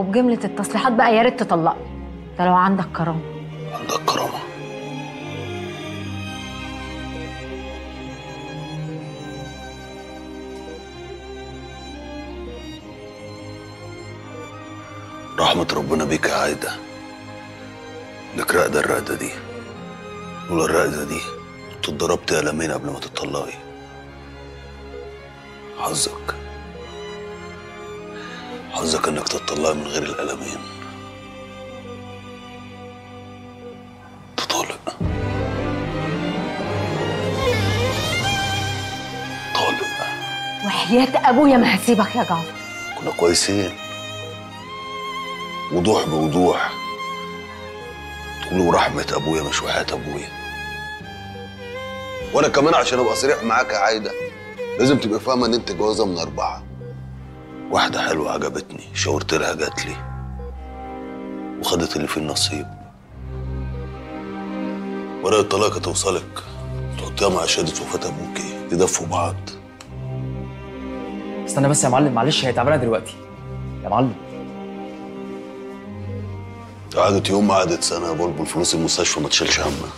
وبجمله التصليحات بقى يا ريت تطلقني، ده لو عندك كرامة. عندك كرامة؟ رحمة ربنا بيك يا عايدة انك راقدة الرقدة دي، لولا الرقدة دي كنت اتضربت قلمين قبل ما تطلقي. حظك، حظك انك تطلقي من غير القلمين. تطالق، طالق. وحياة ابويا ما هسيبك يا جعفر. كنا كويسين، وضوح بوضوح. تقولوا رحمة أبويا مش وحياة أبويا. وأنا كمان عشان أبقى صريح معاك يا عايدة لازم تبقى فاهمة إن أنت جوازة من 4. واحدة حلوة عجبتني، شاورت لها جات لي وخدت اللي فيه النصيب. ورقة الطلاق هتوصلك، تحطيها مع شهادة وفاة أبوكي، يدفوا بعض. استنى بس يا معلم، معلش هي تعبانة دلوقتي يا معلم. قعدت يوم، قعدت سنة يا بلبل، فلوس المستشفى ما تشيلش همها.